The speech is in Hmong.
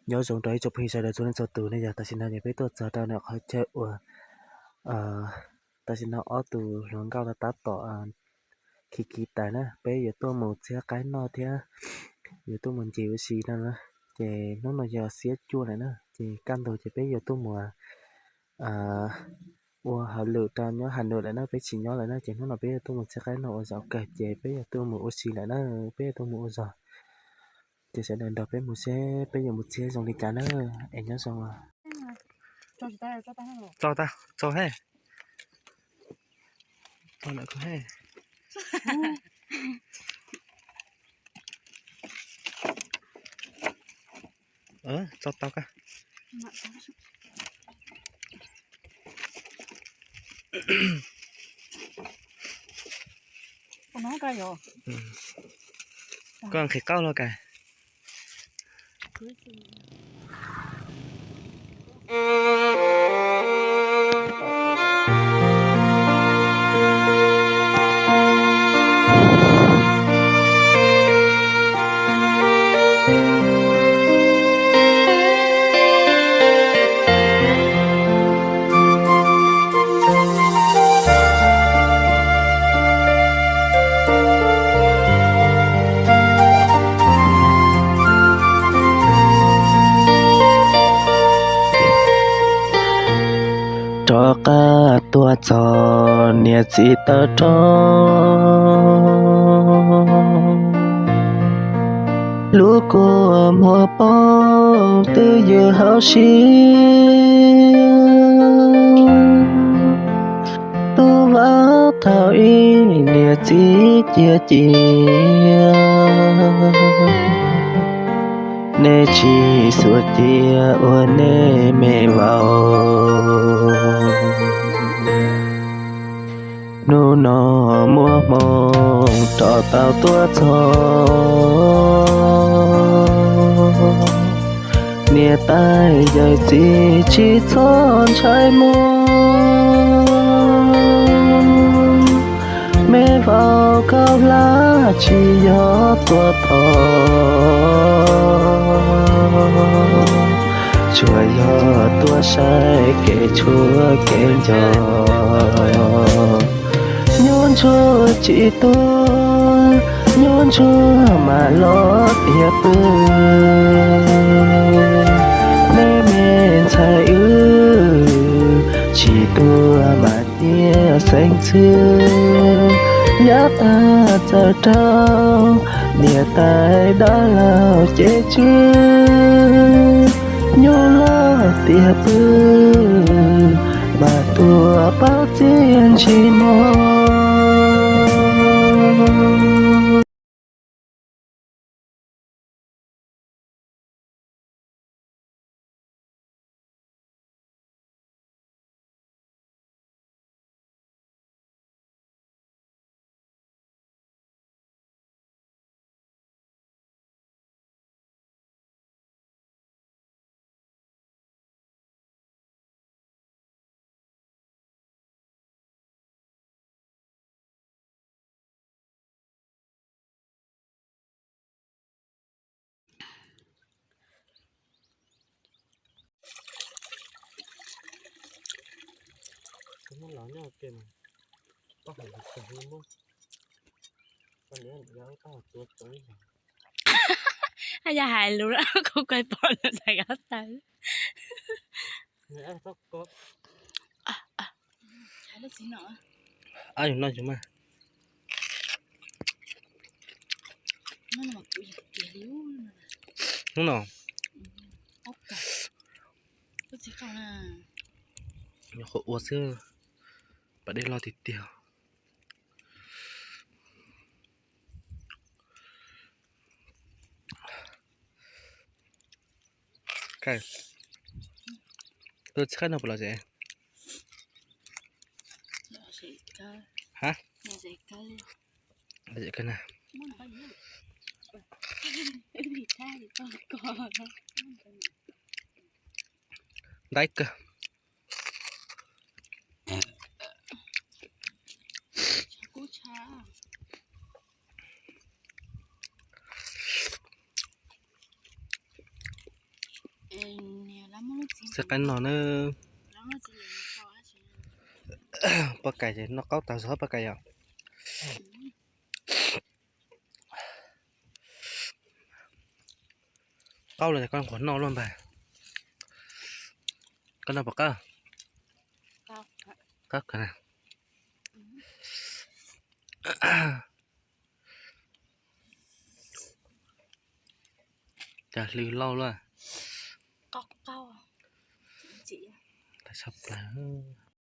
Nyob zoo rau ib tsoom phooj ywg sawv daws txhua leej txhua tus ne, yog tam sim no ces peb tuaj txog rau ntawm qhov chaw uas tam sim no ob tug hluas nkauj no tab tom khi khi tais na, peb yuav tuaj mus txiab qaib noj thiab yuav tuaj mus ncig ua si no na. Ces hnub no yog xiab cuaj lawm na, ces kaj ntug ces peb yuav tuaj mus ua hauj lwm rau nyob Has Nuam lawm na, peb tsis nyob lawm na, ces hnub no peb yuav tuaj mus txiab qaib noj ua zaum kawg ces peb yuav tuaj mus ua si lawm na, peb yuav tuaj mus ua zog. Ces sawv daws nrog peb mus seb peb yuav mus txiab zoo li cas na, es nyob zoo. Tso, tso he. Tso tau ka. Koj nqhis qaub los ka. Rov qab tuaj txog niam txiv tawg rau lub kua muag poob twb ywm hauv siab. Tub vab thaum ub niam txiv cia cia, nej tsis xyuam cia ua nej me vauv. Hnub no muaj hmoo rov tau tuaj txog, niam tais yawm txiv tsis txhob ntshai muag. Me vauv Kaub Hlab tsis yog tuaj thov, tsuas yog tuaj saib kev tshuaj kev nco. Nyuaj ntsuag tsis tuaj, nyuaj ntsuag mas los tiag pw. Me me ntxhais wb tsis tuaj mas tias xeeb txwv, yav tag txawm raug niam tais dab laug cev tswv. Nyuaj los tiag pw, mas tuaj paub txiaj ntsig mog. Yog hais lus kuv kuj pom lawm tais ob tag. Ab, yus noj yus mas. Hnub no, nyuam qhuav ua xwb, pas dej loj tiag tiag. Tuaj txhawb no puas lom zem? Ha? Lom zem kawg na. Ntaib kawg. Xav qab no na. Poj Kais ces noj qaub tas zog Poj Kais yom. Qaub los koj nquag noj luaj npag. Koj noj puas qab? Qab kawg na. Cas hlwb lauj luaj. Tshaj plaws.